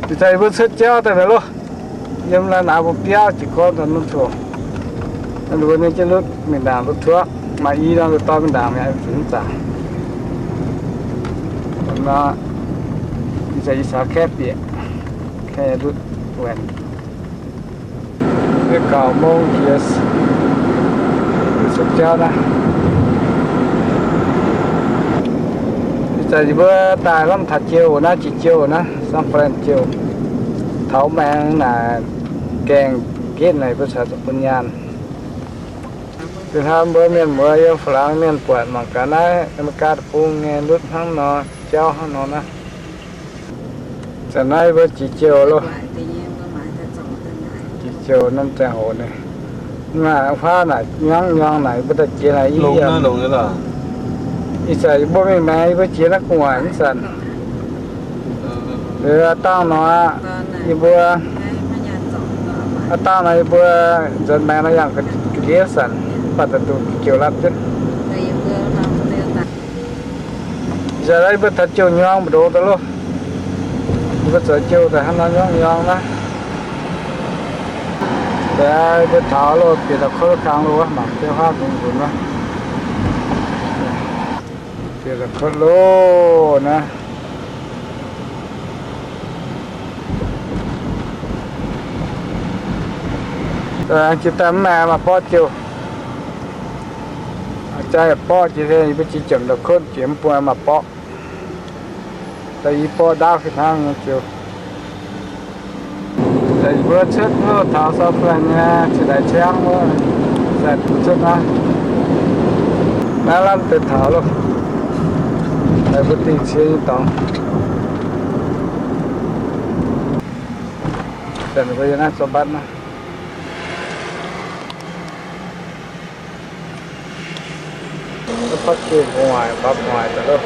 Ih zanc yie mbuo cuotv jauv daaih mi'aqv loh. Yiem naaiv naaiv mbuo biauv jiez gorn daaih norm coc. Naaiv mbuo nyei jienv lutv mingh ndaangc lutv tuoqv, maaih i norm dorh mingh ndaangc mi'aqv, zuqc mv zaangc. Nor, ih zanc yie caux Kaeqv bieqc, Kaeqv lutv waanc. Yie gauh mong jiex cuotv jauv naaiv. Ih zanc yie mbuo daaih lamh taux jiouh naaiv, jiex jiouh naaiv, San Fran jiouh. Taux maengx naaic gaengh nqetv naaic mbuo caux zuqc bun nyaanh. Ih hnoi mbuo mienh muoz yiem Faa-laangx mienh buatc mangc gaax naaiv Aa^me^li^gaa deic-bung nyei lutv hnangv nor, jauv hnangv nor naaiv. Zanc naaiv mbuo jiex jiouh loh. Jiex jiouh norm ziangh hoc naaic, mv maaih huaav naaic, nyorngv nyorng naaic, mbuo daaih jiex naaic i yiem. Ih zanc yie mbuo mingh maengx yie mbuo jiex naaiv gu'nguaaic mv zanc. Aa dangh nor aqv, yie mbuo, aa dangh nor yie mbuo nzuonx maengx nor yangh ga'ndiev zanc, mv baac daaih duqv jiouh latv jienv. Ih zanc naaiv yie mbuo taux jiouh nyorng mbu'ndongx daaih loh. Yie mbuo zoux jiouh daaih hnangv nor nyorng nyorng naaiv. Daaih mbuo taux loh, bieqc da'kotv kangx loh wuov, mangc jienv huaav nzunc nzunc wuov. Bieqc da'kotv loh naaiv. Jiex daaih mv maaih, maaih borqv jiouh. Jaa yaac borqv jiex, yie mbuo jiex jomc da'kotv jiex mv bung maaih borqv. Daaih i borqv ndaauv fih hnangv nyei jiouh. Daaih yie mbuo cuotv loh taux San Fran nyei ciex daaih ciangv wuov, daaih cuotv naaiv. Naaiv lamh deix taux loh. Daaih mbuo dingh cie nyei dorngx. Daaih mbuo yiem naaiv zorqv mbatv naaiv. Mv baac gengh gu'nguaaic, baac gu'nguaaic daaih loh.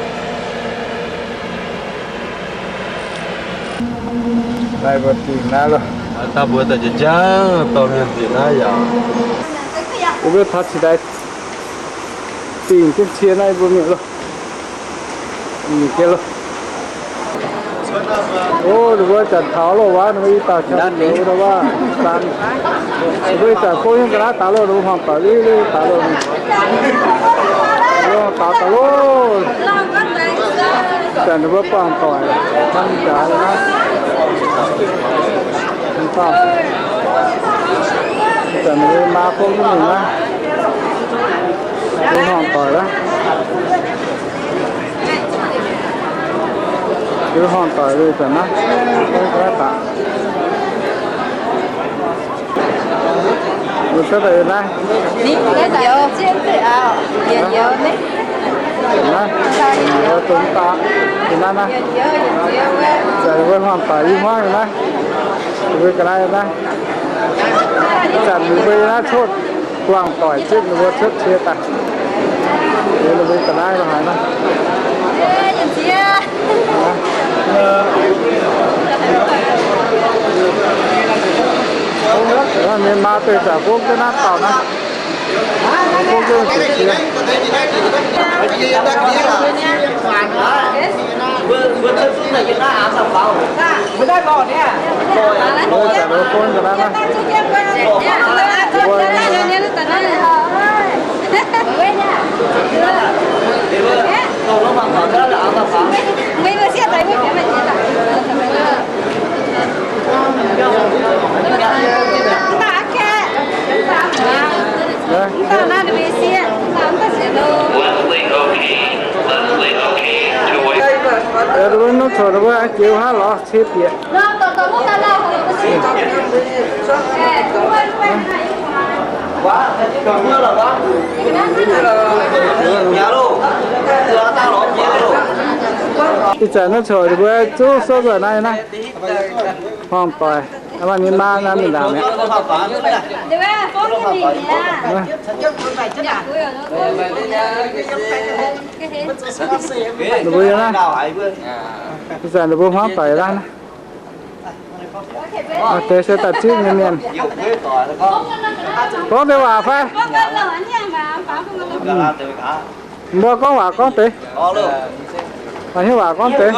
Naaiv mbuo dingh naaiv loh. Daaih mbuo daaih jangv dorh mienh nzengc naaiv yaac. Yie mbuo taux cingx daaih dingh jienv cie naaiv mbuo mingh loh. Mingh jienv loh. O, ninh mbuo zanc taux loh wuov, ninh mbuo i dauh qaqv loh wuov, ninh mbuo i zanc gong yiem ga'naaiv daaih loh, ninh mbuo hmuangx doic liuz liuz daaih loh. Ninh mbuo hmuangx doic daaih loh. Zanc ninh mbuo buangh doic hnangv jaax naaiv. Zanc ninh mbuo maa gong nyei mingh naaiv. Ninh mbuo hmuangx doic naaiv. Ninh mbuo hmuangx doic liuz zanc naaiv, gong ga'naaiv daaih. Mbuo cuotv daaih yiem naaiv. Naaiv, mbuo dongh daaih yiem naaiv naaiv. Zanc mbuo hmuangx doic i hmuangv yiem naaiv. Mbuo ga'naaiv yiem naaiv. Zanc mbuo yiem naaiv cuotv buangh doic zipv ninh mbuo cuotv cie daaih. Liuz ninh mbuo ga'naaiv lo haaix naaiv. Mienh maa deix zanc gomv jienv naaiv dauh naaiv. Gomv jienv zuqc cie. Zanc ninh mbuo gomv ga'naaiv naaiv. Ninh mbuo norm coc ninh mbuo aengx jiex wuov lorz cie bieqc. Ih zanc naaiv coc ninh mbuo zuqc souv nzuonx naaiv naaiv. Hmuangv doic, ninh maa naaiv mingh ndaangc mi'aqv. Ninh mbuo yiem naaiv. Ih zanc ninh mbuo hmuangv doic naaiv. Deix se daaih zipv nyei mienh. Gorngv deix waac fai? Mbuo gorngv waac gorngv deix. Maaih hnyouv waac gorngv deix.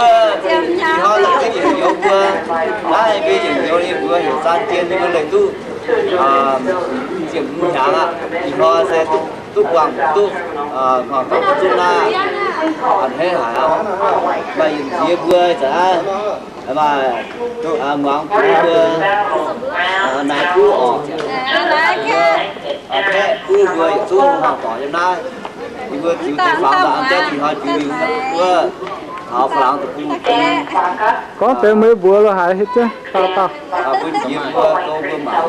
Daan jien yie mbuo leih duqv ziepc hmz hnyangx aqv. Ih hnoi se duqv, duqv buangh duqv, hnoi gorngv duqv zunv naaiv, a'hneiv haic aqv. Maaih yietc nziex mbuo zanc aqv, maaih muangx bun mbuo, naaiv kuv orqc, kaeqv bun mbuo yietc zungv hnangv dorngc yiem naaiv. Yie mbuo ziux deix fangx mv baac an jaiv dingh hnoi ziux liuz wuov taux faalaangx deic-bung. Gorngv deix meih mbuox lo haaix hietv jienv dauh dauh. Mbuo njiec mbuo go mbuo mangc.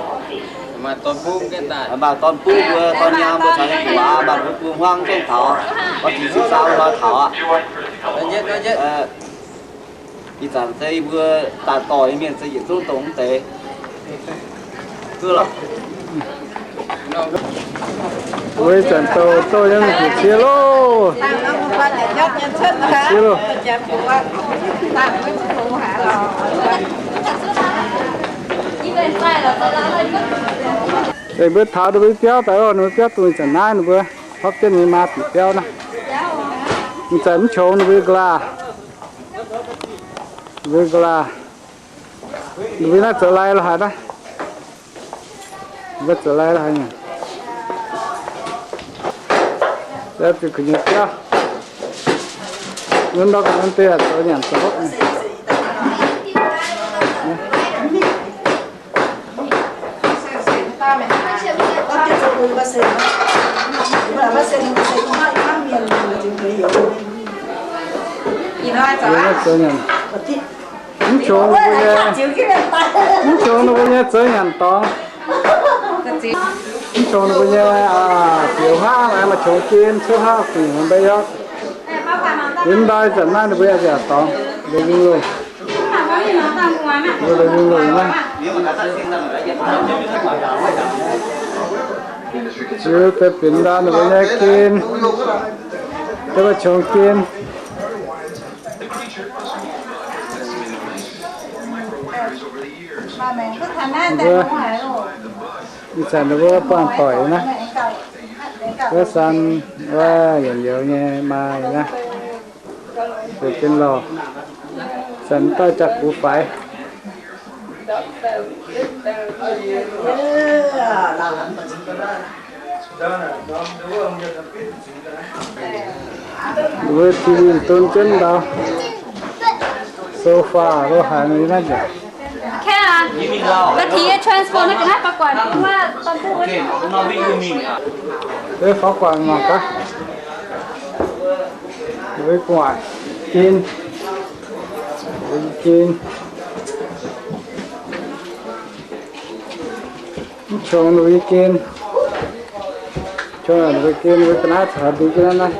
Maaih dorn buv mbuo, dorn nyaam mbuo caux ninh gu'nguaaz maaih mbuo bun hmuangv gengh taux, gorngv ziux sou hnoi taux aqv. Ih zanc se yie mbuo daaih dorh nyei mienh se yietc zungv dongh mv deix. Weic zanc douh douh nyei mienh cie loh. Cie loh. Mbuo taux ninh mbuo biauv daaih loh, ninh mbuo biauv dungh zanc naaiv ninh mbuo hopv jienv ninh maa bieqc biauv naaiv. Ih zanc mv qongx ninh mbuo ga'laa. Ninh mbuo ga'laa. Ninh mbuo naaiv zoux lai lo haaix naaiv? Ninh mbuo zoux lai lo haaix nyungc? Zoux zuqc kuv nyei biauv. Nunv ndau gu'nyuoz deix zoux nyanc zoux hopv. Zoux nyanc. Mv qongx ninh mbuo nyei, mv qongx ninh mbuo nyei zoux nyanc dorngx. Mv qongx ninh mbuo nyei bieqc huaav maaih qongx gen cuotv huaav fingx mbaeqv yorqv. Yiem ndau zanc naaiv ninh mbuo yaac dorngx, mbuo yungh loh. Mbuo yungh loh naaiv. Ziux deix binc ndau ninh mbuo nyei gen, deix maaih qongx gen. Mbuo ih zanc ninh mbuo buangh doic naaiv, wuov san wuov yienc youz nyei maa naaiv, benx jienv lauh, zanc daaih jaa-gux faix. Wuov T V dun jienv ndau, sofa lo haaix nyungc naaiv nzengc. Wuov faaux guangc mangc gaax. Wuov gu'nguaaic gen, gen. Mv qongx ninh mbuo nyei gen. Qongx ninh mbuo gen, ninh mbuo ga'naaiv caux dingx jienv naaiv.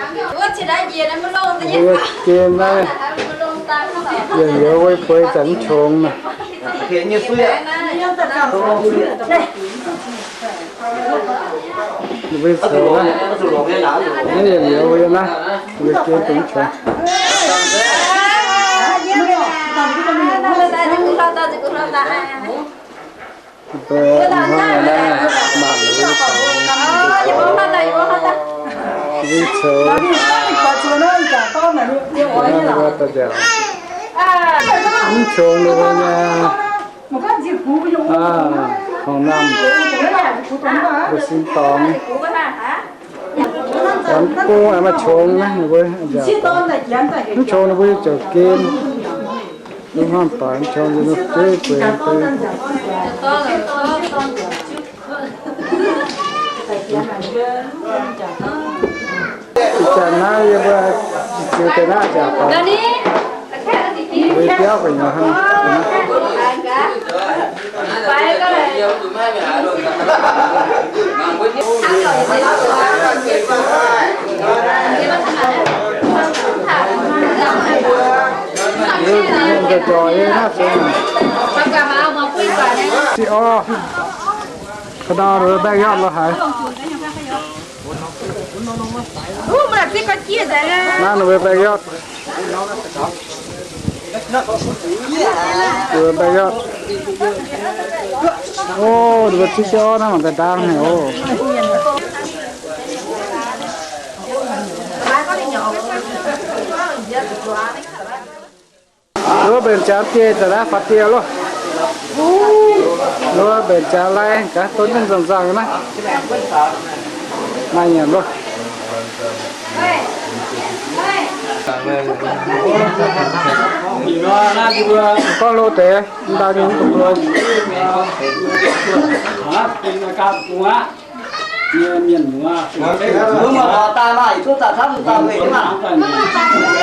Ninh mbuo nyei gen naaiv, yietc youz wuov bueix zanc mv qongx naaiv. Ninh mbuo zoux naaiv, naaiv yietc youz wuov naaiv, ninh mbuo gen dongh mv qongx. Mangc mbuo zoux, mv qongx ninh mbuo nyei, aa, horngh naamh, mbuo sin dorngx. Janx bung aengx maaih qongx naaiv, ninh mbuo nziaauc, mv qongx ninh mbuo ziouc gen. Mv hnangv doic, mv qongx ninh mbuo bieiv gueix deix. Ih zanc naaiv yie mbuo ziux deix naaiv nziaauc doic. Mbuo biauv gu'nyuoz hnangv. Siqv orv, ka'ndau ninh mbuo baeng yotv lo haaix? Naaiv ninh mbuo baeng yotv. Ninh mbuo baeng yotv. O, ninh mbuo siqv orv naaiv mangc daaih ndaang haic oc. Wuov mbenc jaax dieh zanc naaiv faaux dieh loh. Lo mbenc jaax lai gaax, don jienv nzangc-nzangc naaiv. Maaih nyanc loh. Gorngv lo deix, ndau nyei mv dungx lo. Mbuo muoz-doic daaih maah, yietc zungv daaih camv daaih weih maah.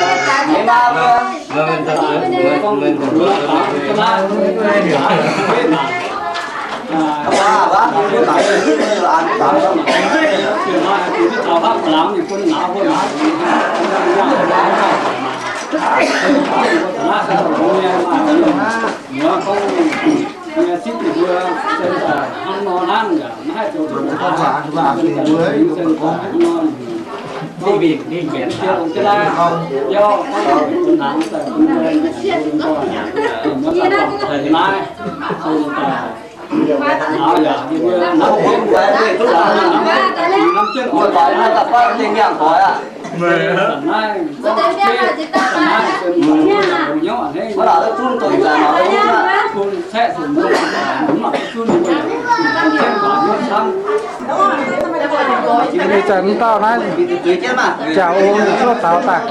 Ih zanc mv dauh naaiv jaax ong cuotv taux daaih,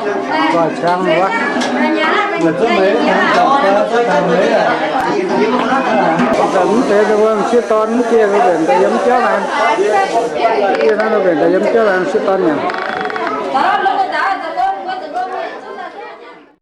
nzoih ciangv wuov. Ih zanc mv deix mbuo m'sieqv dorn mv dieh nor mbenc daaih yiem jauv naaiv. Dieh naaiv nor mbenc daaih yiem jauv naaiv m'sieqv dorn nyanc.